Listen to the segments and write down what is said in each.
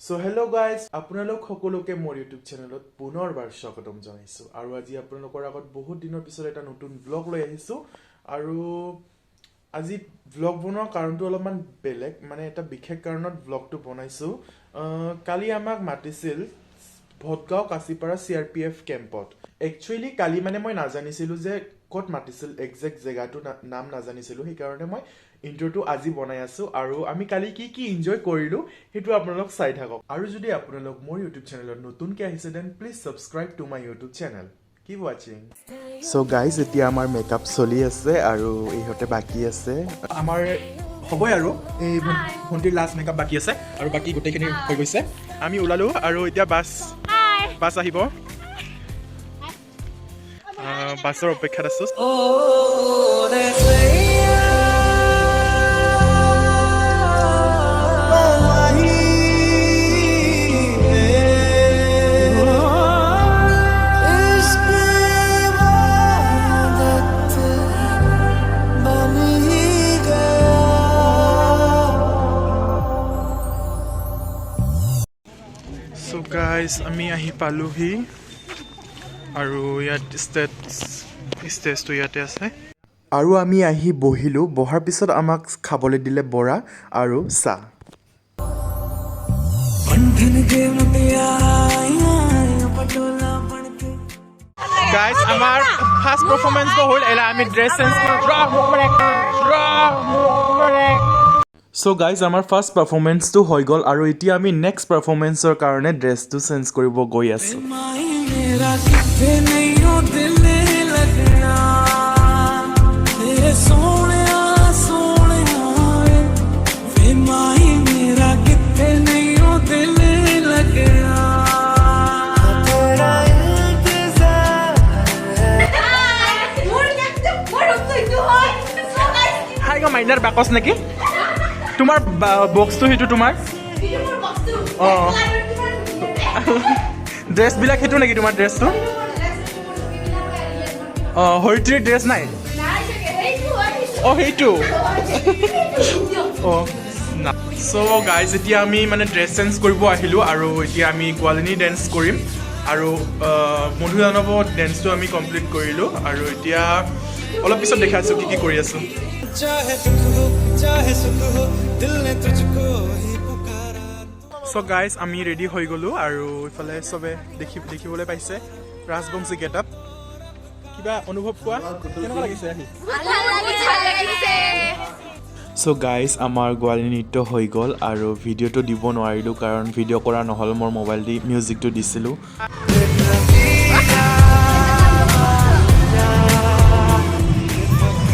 চ' hello' guys, আপোনালোক সকলোকে মোৰ ইউটিউব চেনেলত পুনৰবাৰ স্বাগতম জনাইছোঁ। আৰু আজি আপোনালোকৰ আগত বহুত দিনৰ পিছত এটা নতুন ভ্লগ লৈ আহিছোঁ। আৰু আজি ভ্লগ বনোৱাৰ কাৰণটো অলপমান বেলেগ, মানে এটা বিশেষ কাৰণত ভ্লগটো বনাইছোঁ। কালি আমাক মাতিছিল ভটগাঁও কাচিপাৰা চিআৰপিএফ কেম্পত। একচুৱেলি কালি মানে মই নাজানিছিলোঁ যে ক'ত মাতিছিল, একজেক্ট জেগাটো নাম নাজানিছিলোঁ। সেইকাৰণে মই ইণ্ট্ৰটো আজি বনাই আছোঁ। আৰু আমি কালি কি কি এনজয় কৰিলোঁ, সেইটো আপোনালোক চাই থাকক। আৰু যদি আপোনালোক মোৰ ইউটিউব চেনেলত নতুনকৈ আহিছে, then please subscribe to my YouTube channel. Keep watching. So guys, এতিয়া আমাৰ মেকআপ চলি আছে আৰু ইহঁতে বাকী আছে। আমাৰ হ'বই আৰু এই ভণ্টিৰ লাষ্ট মেকআপ বাকী আছে আৰু বাকী গোটেইখিনি হৈ গৈছে। আমি ওলালোঁ আৰু এতিয়া বাছ আহিব। বাছৰ অপেক্ষাত আছোঁ। बन ही गया। চ' গাইজ, আমি আহি পালোহি আৰু ইয়াত ষ্টেজটো ইয়াতে আছে। আৰু আমি আহি বহিলোঁ। বহাৰ পিছত আমাক খাবলৈ দিলে বৰা আৰু চাহ। बन के मुटियारा पटोला बन के। গাইজ, আমাৰ ফাৰ্ষ্ট পাৰফৰ্মেঞ্চটো হ'ল। এলা আমি ড্ৰেছ চেঞ্জ কৰোঁ। চ' গাইজ, আমাৰ ফাৰ্ষ্ট পাৰফৰ্মেঞ্চটো হৈ গ'ল আৰু এতিয়া আমি নেক্সট পাৰফৰ্মেঞ্চৰ কাৰণে ড্ৰেছটো চেঞ্জ কৰিব গৈ আছোঁ। ਮਾਹੀ ਮੇਰਾ ਕਿੱਥੇ ਨਹੀਂ ਉਹ ਦਿਲ ਲੱਗਣਾ, ਤੇਰੇ ਸੋਹਣਿਆ ਸੋਹਣਿਆ ਵੇ। ਵੇ ਮਾਹੀ ਮੇਰਾ ਕਿੱਥੇ ਨਹੀਂ ਉਹ ਦਿਲ ਲੱਗਣਾ, ਤੇਰਾ ਇੰਤਜ਼ਾਰ। মোৰ মোৰ ৰূপটো এইটো হয়। So guys, হাই গ, মাইনাৰ বাকচ নেকি? তোমাৰ বক্সটো সেইটো তোমাৰ? এইটো মোৰ বস্তু। অঁ। কিমান ধুনীয়া। ড্ৰেছবিলাক সেইটো নেকি তোমাৰ ড্ৰেছটো? এইটো মোৰ dress, এইটো মোৰ টুপিবিলাক হয় আৰু ইয়াত মোৰ অঁ, হৰিত্ৰীৰ ড্ৰেছ নাই? নাই চাগে, সেইটো হয়, সেইটো। অঁ, সেইটো। দিয়ক। অঁ, চ' গাইজ, এতিয়া আমি মানে ড্ৰেছ চেঞ্জ কৰিব আহিলোঁ আৰু এতিয়া আমি গোৱালিনী ডেন্স কৰিম। আৰু মধু দানৱ ডেন্সটো আমি কমপ্লিট কৰিলোঁ আৰু এতিয়া অলপ পিছত দেখাইছোঁ কি কি কৰি আছোঁ। चाहे दुख हो, चाहे सुख हो, दिल ने तुझको ही पुकारा। চ' গাইজ, আমি ৰেডি হৈ গ'লোঁ আৰু ইফালে চবে দেখিবলৈ পাইছে ৰাজবংশী গেট আপ। কিবা অনুভৱ কোৱা, কেনেকুৱা লাগিছে আহি? ভাল লাগিছে, ভাল লাগিছে। চ' গাইজ, আমাৰ গোৱালী নৃত্য হৈ গ'ল আৰু ভিডিঅ'টো দিব নোৱাৰিলোঁ, কাৰণ ভিডিঅ' কৰা নহ'ল। মোৰ মোবাইল দি মিউজিকটো দিছিলোঁ।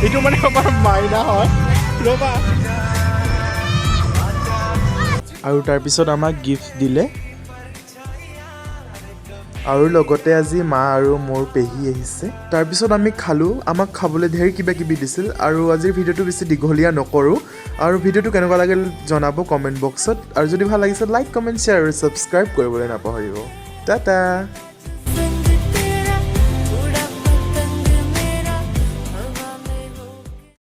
এইটো মানে আমাৰ মাইনা হয়, ৰ'বা। আৰু তাৰপিছত আমাক গিফ্ট দিলে। আৰু লগতে আজি মা আৰু মোৰ পেহী আহিছে। তাৰপিছত আমি খালোঁ। আমাক খাবলৈ ধেৰ কিবা কিবি দিছিল। আৰু আজিৰ ভিডিঅ'টো বেছি দীঘলীয়া নকৰোঁ। আৰু ভিডিঅ'টো কেনেকুৱা লাগিল জনাব কমেণ্ট বক্সত। আৰু যদি ভাল লাগিছে, লাইক, কমেণ্ট, শ্বেয়াৰ আৰু ছাবস্ক্ৰাইব কৰিবলৈ নাপাহৰিব। টাটা।